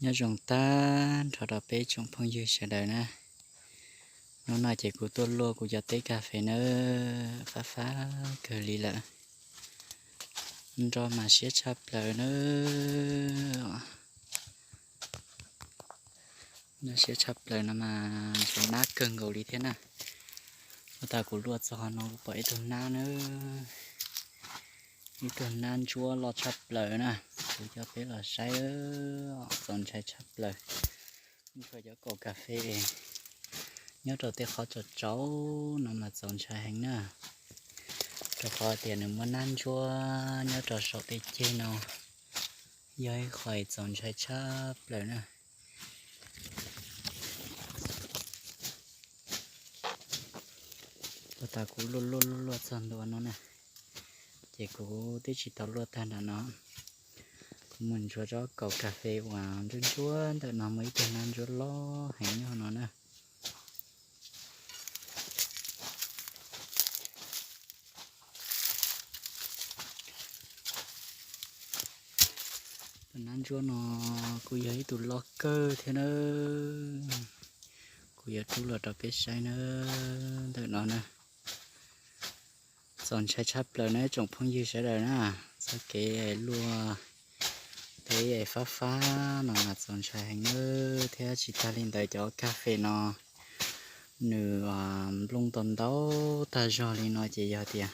Nyob zoo tag nrho rau peb tsoom phooj ywg sawv daws na. Hnub no ces kuv tuaj luaj kuv cov teb kas fes nawb, fab fab kawg li lawm. Nroj mas siab tshaj plaws nawb. Nroj siab tshaj plaws no mas nroj nab kawg nkaus li thiab na. Ua tas kuv luaj txog no kuv pom ib tug nab nawb, ib tug nab ntsuab loj tshaj plaws na. Kuv coj peb los saib, txaus ntshai tshaj plaws. Ntshua cov kaus kas fes nyob rau tej qhov tsaus tsaus no mas txaus ntshai heev na, rau qhov tias nws muaj nab ntsuab nyob rau saum tej ceg no, yog ib qho txaus ntshai tshaj plaws na. Ua tas kuv luaj luaj luaj luaj txog ntua no na, ces kuv twb tsis tau luaj tag nram no. Kuv mus ntsuas tsob kaus kas fes uas ntsuab ntsuab ntawm no muaj ib tug nab ntsuab loj heev nyob no na. Tus nab ntsuab no kuj yog ib tug loj kawg thiab na. Kuv yuav rub los rau peb saib na, ntawm no na. Txaus ntshai tshaj plaws na tsoom phooj ywg sawv daws na. Txoj kev luaj teb fab fab no mas txaus ntshai heev na, thiab tsis tag li ntawd cov kas fes no nws nplooj ntau ntau tag zog li no ces yog tias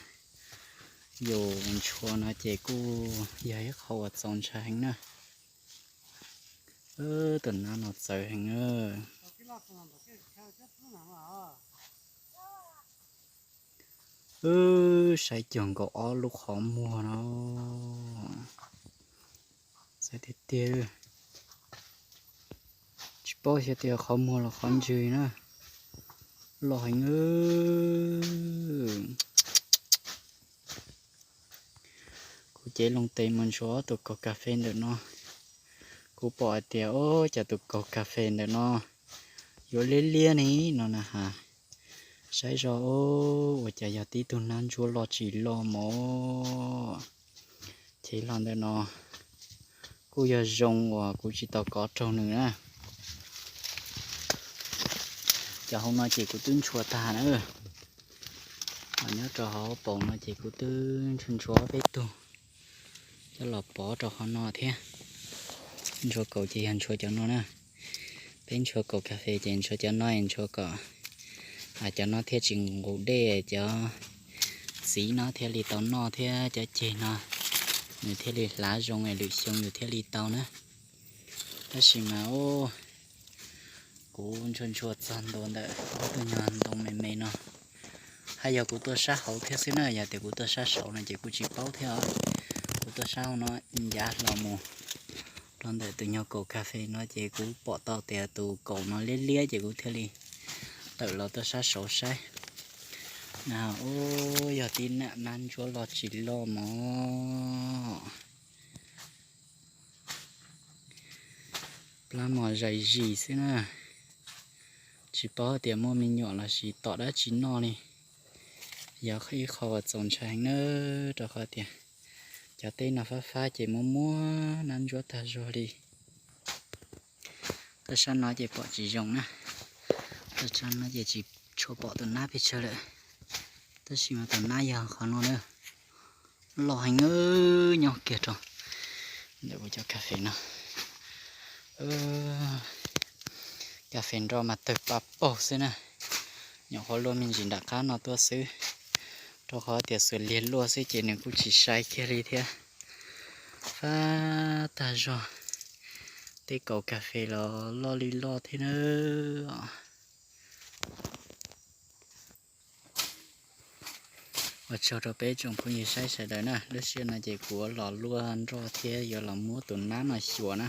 yus ntshua no ces kuj yog ib qho uas txaus ntshai heev na. Tus nab no txawv heev na. Wb saib cuag nkaus ob lub qhov muag no. Saib tiag tiag, tsis paub xyov tias qhov muag los qhov ntswg na. Loj heev. Kuv cev loo tes mus ntsuas ob tus kaus kas fes ntawm no. Kuv pom hais tias o, cov tus kaus kas fes ntawm no yuav liab liab ni no na has. Saib zog o, ua cas yog tib tug nab ntsuab loj tsis loj mos. Ces los ntawm no kuj yog zoo uas kuv tsis tau kov raug nws na. Cov hauv no ces kuv twb ntshua tag na. Nyob rau hauv paus no ces kuv twb ntshua ntshua peb tug coj los pov rau qhov no thiab. Ntshua kaus ces yog ntshua cov no na. Peb ntshua kaus kas fes ces ntshua cov no, ntshua kom cov no thiaj tsis nqus dej, cov txiv no thiaj li tau noj thiab cov ceg no nws thiaj li hlav zoo es lwm xyoo yus thiaj li tau na. Tab sis mas kuv ntshua ntshua txog ntua ntawm ob tug nyuag ntoo me me no. Haj yog kuv tuaj sab hauv thiab xwb na, yog tias kuv tuaj sab saud no ces kuv tsis paub thiab os. Kuv tuaj sab hauv no ncav hlo mus rau ntawm tus nyuag kaus kas fes no ces kuv pom tau tias tus kaus no liab liab ces kuv thiaj li tawm los tuaj sab saud saib. Na, yog tib nam nab ntsuab loj tsis loj mos. Plab mos zais zis xwb na. Tsis paub tias muaj me nyuam los sis tom dab tsi noj li. Yog ib qho uas txaus ntshai heev na, rau qhov tias cov teb no fab fab ces muaj muaj nab ntsuab tag zog li. Toj sab no ces pom tsis zoo na. Toj sab no ces tsis tshua pom tus nab pes tsawg lawm. Tab sis mas tus nab yog qhov no na, loj heev, nyob kiag rau ntawm kuv cov kas fes no. Kas fes nroj mas tawg pa paug xwb na. Nyuam qhuav luaj me ntsis nram qab no tuaj xwb, rau qhov tias xuas liag luaj xwb ces nws kuj tsis sai kiag li thiab. Fab tag zog, tej kaus kas fes los loj li loj thiab na. Ua tsaug rau peb tsoom phooj ywg saib sawv daws na, lub sij hawm no ces kuv yuav los luaj nroj thiab yuav los muab tus nab no xyuas na.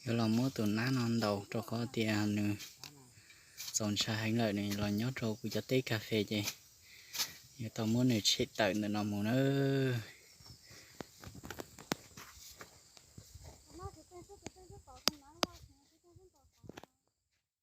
Yuav los muab tus nab no ntaus rau qhov tias nws txaus ntshai heev lawm, nws los nyob rau kuv cov teb kas fes ces yuav tau muab nws tshem tawm ntawm no mus nawb.